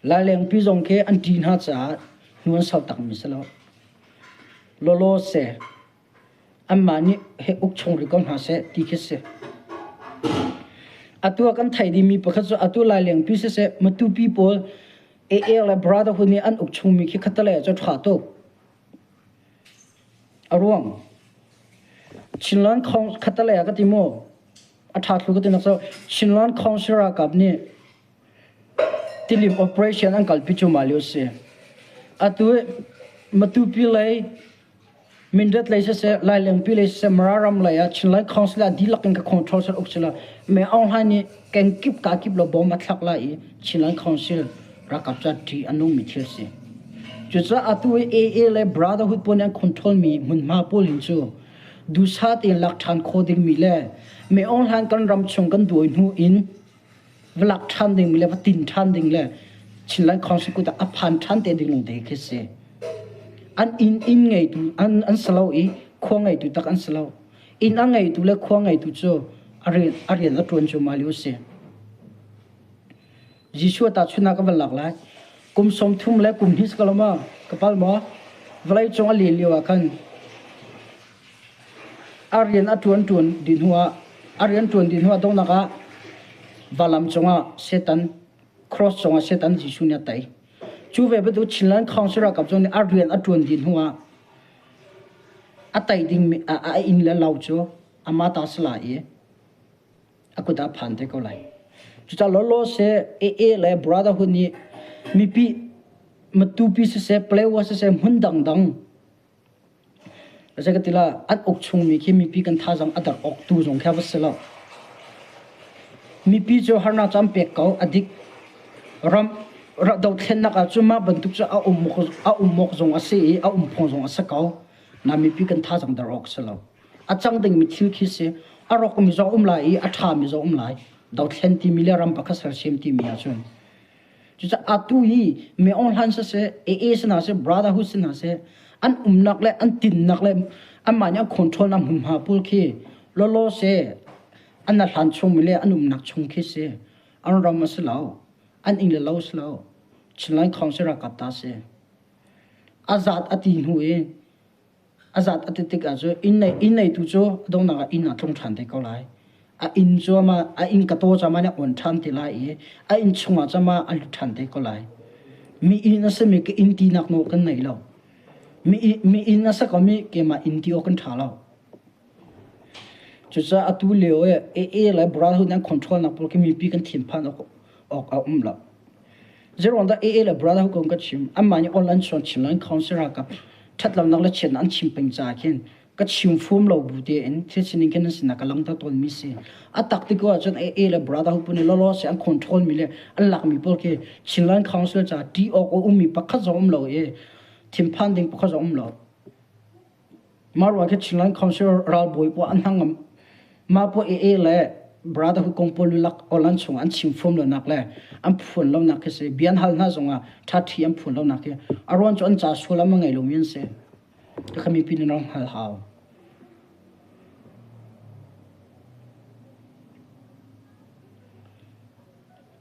Lailengpi zong khi an ṭih hna caah hnu an sau takmi si lo. Lawlaw seh, anmah nih he uk chung rih ko hna seh ti khi si. Atu ah kan theih dingmi pakhat cu atu Lailengpi siseh Matupi pawl AA le Brotherhood nih an uk chungmi khi khatalei ah cu ṭha tuk. A ruang Chinland khatalei ah ka ti maw a ṭha thlu ka ti nak cu Chinland Council ralkap nih Tilim operation an kalpi cuahmah lio a si. Atu Matupi lei, Mindat lei siseh, Lailengpi lei siseh, Mara ram lei ah Chinland Council ah dihlak in ka control sal uk sila Me Aung Hlaing nih kengkip kakip lo bom a thlak lai i Chinland Council ralkap ca ṭih a nungmi thil si. Cucaah atu i AA le Brotherhood pawl nih an control mi hmunhma pawl hin cu duhsah tein lak ṭhan khawh dingmi le Me Aung Hlaing kan ram chung kan dawi hnu in va lak ṭhan ding le va tin ṭhan ding le Chinland Council kut ah a phan ṭhan te ding lungte khi si. An inn inn ngeitu an an si lo i khua ngeitu tak an si lo. Inn a ngeitu le khua ngeitu cu a rian a rian a ṭuan cu ma lio si. Jesuh ta chunah ka van lak lai. Kum 30 le kum hnih ka lo ma ka pal maw? Vawlei cung a len lio ah khan A rian a ṭuan ṭuan dih hnuah a rian ṭuan dih hnuah donghnak ah valam cungah Satan cross cungah Satan Jesuh nih a tei. Cu ve bantuk Chinland Council ralkap zong nih a rian a ṭuan dih hnuah a tei dingmi a, a inn le lo cu amah ta si lai i a kut ah phan te ko lai. Cucaah lawlaw seh AA le Brotherhood nih mipi. Matupi siseh, Palewa siseh, hmun dangdang Zeikatila an uk chungmi khi mipi kan thazaang a dar awk tu zong khi a va si lo. Mipi cu harnak cu an pek ko, a dik. Ram dothlennak ah cun mah bantuk cu a um a um awk zong a si i a um phung zong a si ko. Na mipi kan thazaang dar awk si lo. A cang dingmi thil khi si. A rawkmi zong um lai i a ṭhami zong um lai. Dothlen timi le ram pakhat sersiam timi ahcun. Cucaah atu hi Mi Aung Hlaing siseh, AA si hna seh, Brotherhood si hna seh, an umnak le an tinnak le anmah nih an control nak hmunhma pawl khi lawlaw seh an hlan chungmi le an umnak chung khi si. An ram a si lo. An inn le lo a si lo. Chinland Council ralkap ta si. A zat a ti hnu i A zat a ti tikah cu inn nei inn neitu cu a donghnak ah inn ah tlung ṭhan te ko lai. A inn cu amah a inn ka taw cama nih a on ṭhan te lai i a inn chungah cama a lut ṭhan te ko lai. Mi inn a simi ka inn tinak nawl kan nei lo. Mi, mi inn a sa komi keimah inn ti awk kan ṭha lo. Cucaah atu lio i AA le Brotherhood an control nak pawl khi mipi kan thinphan awk, awk a um lo. Zeiruang dah AA le Brotherhood kong ka chim? Anmah nih online chuan chim loin council ralkap ṭhatlonak le chiatnak an chim peng caah khin ka chim fum lo bu tein thil sining khin an sinah ka langhter tawnmi si. A tak ti ko ahcun AA le Brotherhood pawl nih lawlaw si an control mi le an lakmi pawl khi Chinland Council caah ṭih awk a ummi pakhat zong um lo i thinphan ding pakhat zong um lo. Mah ruang khi Chinland Council ralbawi pawl an hnangam. Mah pawl AA le Brotherhood kong pawl lak online chung an chim fom lonak le an phuan lonak khi si. Bia an hal hna zongah ṭhaṭhi an phuan lonak khi a ruang cu an ca sual am a ngei lomi an si. Ka mipi nih rak hngal hau.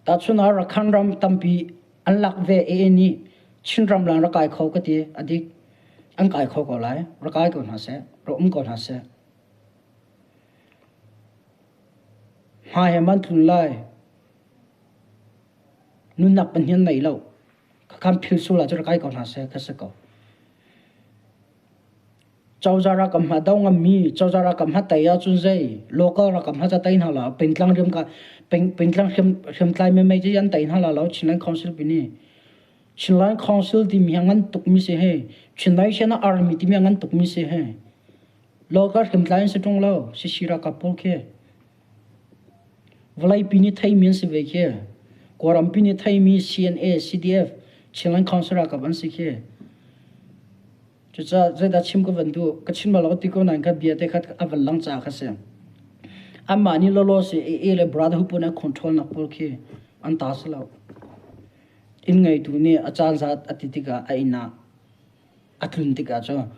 Tahchun ah Rakhan ram tampi an lak ve AA nih Chinram lang rak kai kho ka ti a dik. An kai kho ko lai. Rak kai ko hna seh. Rak um ko hna seh. Hmai he man tlun lai. Nunnak pahnian nei lo. Khakhan phil sul ah cu rak kai ko hna seh ka si ko. Cozah ralkap hna do ngammi cozah ralkap hna tei ahcun zei local ralkap hna ca tei hna la pengtlang riam ka peng pengtlang hriam hriamtlai memei cu an tei hna la lo Chinland Council pi nih Chinland Council timi hi ngan tukmi si hi Chin Nation Army timi ngan tukmi si hi local hriamtlai an si ṭung lo sisi ralkap pawl khi Vawleipi nih theimi an si ve khi. Kawlrampi nih theimi CNA, CDF, Chinland Council ralkap an si khi. Cucaah zeidah chim ka van duh? Ka chim bal lo ti ko nain kha bia te kha a van lang caah kha si. Anmah nih lawlaw si AA le Brotherhood pawl nih control nak pawl khi an ta si lo. Inn ngeitu nih a caan zat a ti tikah a inn ah a tlun tikah cu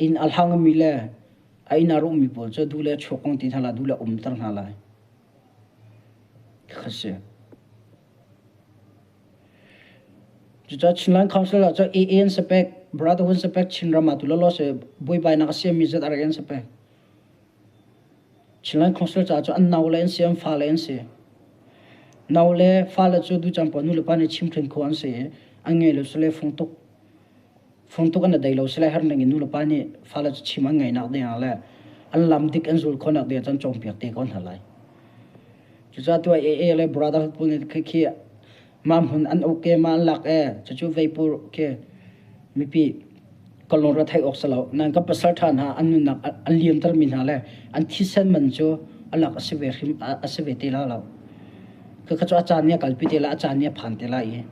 inn a hlangmi le a inn ah ruhmi pawl cu duh le chuak kong ti hna lai, duh le umter hna lai. Kha si. Cucaah Chinland Council ah cun AA an si pek, Brotherhood an si pek, Chinram ah tu lawlaw si buaibainak a siammi ZRA an si pek. Chinland Council caah cun an nau le an si, an fale an si. Nau le fale cu ducaan paoh nulepa nih chimhhrin khawh an si i an ngei lo sile fung tuk fung tuk an i dei lo sile herh ning in nulepa nih fale cu chim an ngeihnak ding ah le an lam dik an zul khawhnak ding ah cun cawnpiak te ko hna lai. Cucaah tu ah AA le Brotherhood pawl nih khi mah hmun an uk e mah an lak e cucu veipur khi mipi ka lungre theih awk si lo. Nan ka pasal ṭha hna an nunnak an liamtermi hna le an thisen man cu a lak a si ve hrim a si ve te la lo. Khakha cu a caan nih a kalpi te la a caan nih a phan te lai i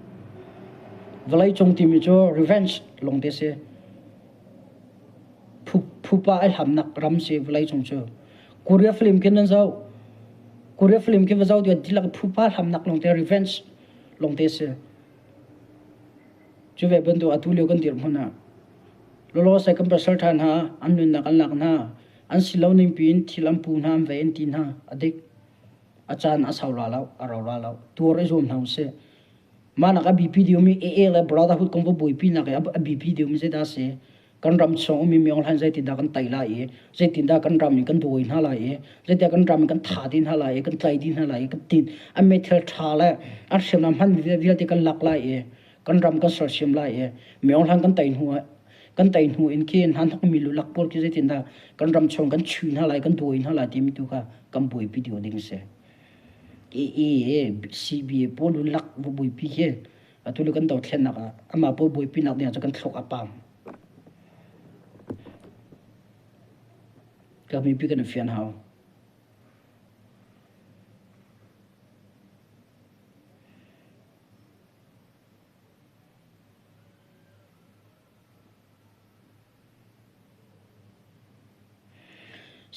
vawlei cung timi cu revenge lawng te si. Phupa ai hlamnak ram si vawlei cung cu. Korea film khin nan zoh. Korea film khi va zoh tiah dihlak phupa hlamnak lawng te revenge lawng te si. Cu ve bantuk atu lio kan dirhmun ah lawlaw sai kan pasal ṭha hna an nunnak an lak hna an si lo ning piin thil an pu hna an vei an ti hna a dik a caan a sau la lo a rau la lo tuar i zuam hna usih mah nak a biapi deuhmi AA le Brotherhood kong va buaipi nak i a biapi deuhmi zeidah a si kan ram chung ummi Myo Hlan zeitindah kan tei lai i zeitindah kan ram in kan dawi hna lai i zeitindah kan ram in kan tha dih hna lai i kan tlai dih hna lai i kan tin an meithal ṭha le an hriamnam hman vialte kan lak lai i kan ram kan sersiam lai i Myo Hlan kan tei hnu kan tei hnu in khi hna hnokmi lulak pawl khi zeitindah kan ram chung kan chui hna lai kan dawi hna lai timi tu kha kan buaipi deuh ding si. AA, CBA pawl lulak va buaipi khi. Atu le kan dothlennak ah amah pawl buaipinak ding ah cun kan thluak a pam. Ka mipi kan i fian hau.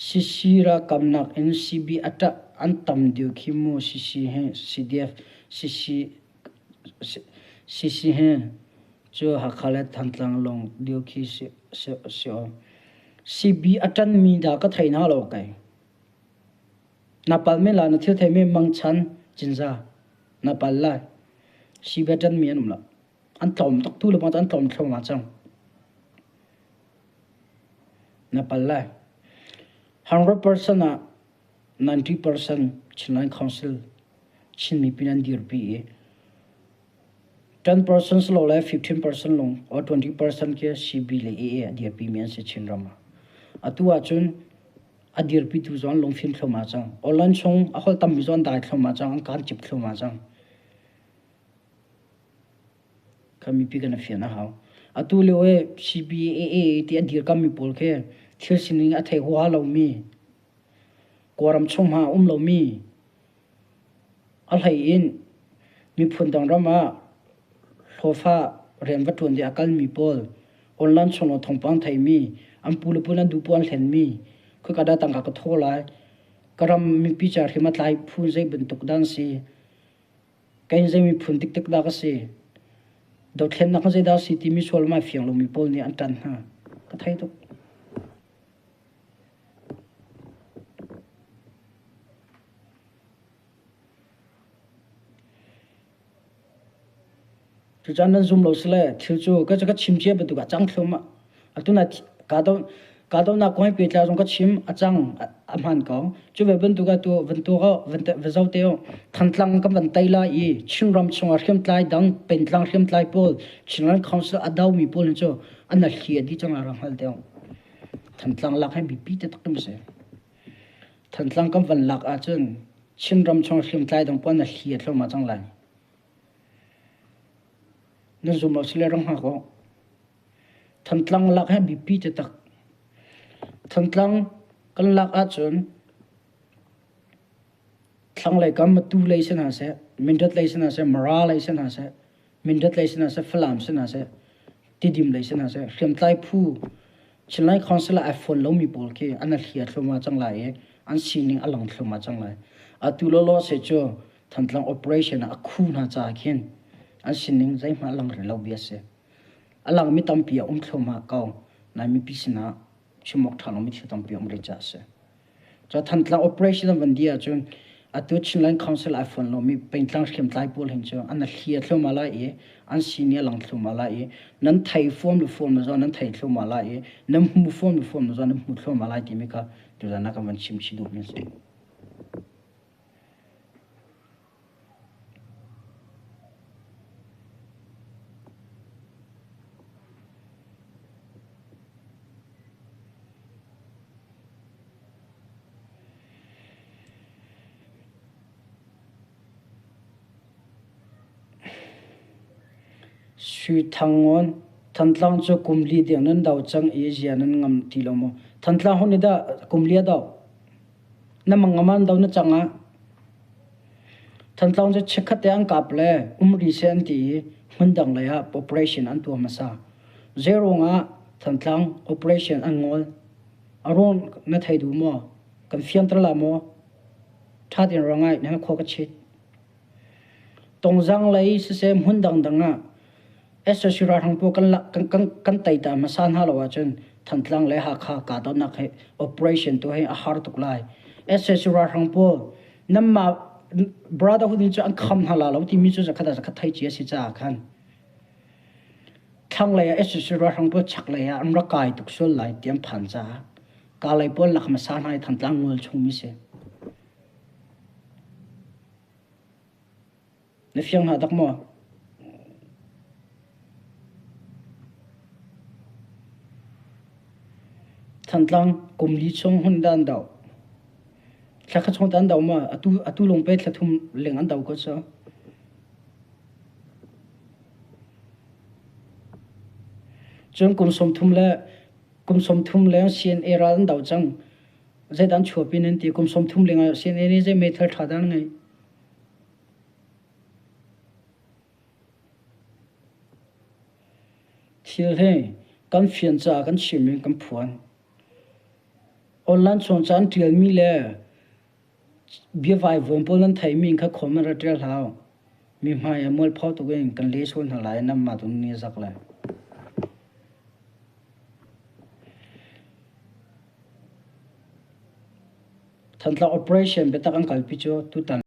Sisi ralkamnak in CB a ṭah an tam deuh khi mu CC he CDF CC he cu Hakha le Thantlang lawng deuh khi si si aw. CB a ṭanmi dah ka thei hna lo kai. Na pal men la na thil thei men mangchan cinza na pal lai. CB a ṭanmi an um lo. An tlawm tuk tu le bang an tlawm thluahmah cang. Na pal lai. 100% ah 90% Chinland Council Chin mipi nan dirpi i 10% silo le 15% lung or 20% khi CB le AA a dirpi mi an si Chinram ah. Atu ahcun a dirpitu zong an lungfim thluahmah cang. Online chung a holh tammi zong an dai thluahmah cang, an kaan cip thluahmah cang. Kha mipi kan i fian a hau. Atu lio i CBAA ti a dirkammi pawl khi thil sining a thei huaha lomi, Kawlram chung hmanh a um lomi, a hlei in miphun dang ram ah hlawhfa rian va ṭuan ding a kalmi pawl, online chung lawng thawngpang theimi, an pu le pu an duh paoh an hlenmi, khoika dah tangka ka thaw lai, ka ram mipi ca hrim a tlai phu zei bantuk dah an si, Kei zei miphun dikdik dah ka si? Dothlennak hi zeidah a si timi sual ma fiang lomi pawl nih an ṭan hna. Ka thei tuk. Cucaah nan zum lo sile thil cu ka ka chim cia bantuk ah cang thlum ah atu na kahdohnak kong he pehtlai zong ka chim a cang a hmaan ko. Cu ve bantuk ah tu van tuak ah van zoh te u Thantlang kan van tei lai i Chinram chungah hriamtlai dang pengtlang hriamtlai pawl Chinland Council a domi pawl hi cu an hli a dih cang lai rak hngal te u. Thantlang lak hi biapi taktak a si. Thantlang kan van lak ahcun Chinram chung hriamtlai dang pawl an hli a thluahmah cang lai. Nan zum lo sile rak hngak u. Thantlang lak hi biapi taktak. Thantlang kan lak ahcun thlanglei kam Matu lei si hna seh, Mindat lei si hna seh, Mara lei si hna seh, Mindat lei si hna seh, Falam si hna seh, Tidim lei si hna seh, hriamtlai phu Chinland Council ah ai fon lomi pawl khi an hlia thluahmah cang lai i an sining a lang thluahmah cang lai. Atu lawlaw se cu Thantlang operation ah a khu hna caah khin an sining zeihmanh a lang rih lo bia a si. A langmi tampi a um thluahmah ko. Nain mipi sinah chim awk ṭha lomi thil tampi a um rih caah a si. Cu Thantlang operation an van dih ahcun atu Chinland Council ai fon lomi pengtlang hriamtlai pawl hin cu an hli a thluahmah lai i an sini a lang thluahmah lai i nan thei fuam le fuam le zong nan thei thluahmah lai i nan hmu fuam le fuam le zong nan hmu thluahmah lai timi kha tuzan ah kan van chim chih duhmi a si. Sui Thang Ngawn, Thantlang cu kum li deng nan do cang i zia nan ngam ti lo maw? Thantlang hon nih dah kum li a doh. Na mang aman do na cang ah Thantlang cu chikkhat te an kap le um ri seh an ti i hmundang lei ah operation an tuah hmasa. Zeiruang ah Thantlang operation an ngol? A ruang na thei duh maw? Kan fianter la maw? Ṭha tein ruang ngai na khua ka chit. Tongzang lei siseh hmun dangdang ah SSC ralhrang pawl kan kan kan kan tei ta hmasa hna lo ahcun Thantlang le Hakha kahdohnak he operation tu hi a har tuk lai. SSC ralhrang pawl nanmah brotherhood nih cu an kham hna la lo timi cu zakhat ah zakhat thei cia si caah khan thlanglei ah SSC ralhrang pawl chaklei ah an rak kai tuk sual lai ti an phan caah Kalay pawl lak hmasa hna i Thantlang ngol chungmi si. Na fiang hna tak maw? Thantlang kum li chung hun dan do. Thla kha chung dan do ma atu atu lung pe thla thum leng an do ko so. Cun kum 30 le kum 30 leng CNA ral an do cang. Zeidah an chuahpi nan ti? Kum 30 leng ah CNA nih zei meithal ṭha dah an ngeih? Thil hi kan fian caah kan chim i kan phuan. Online chung ca an ṭialmi le biavaivuan pawl nan theihmi kha khom in ra ṭial hlah u. Mi hmai ah mualpho tuk in kan le sual hna lai nanmah tu nan i zak lai. Thantlang operation biatak an kalpi cu tutan.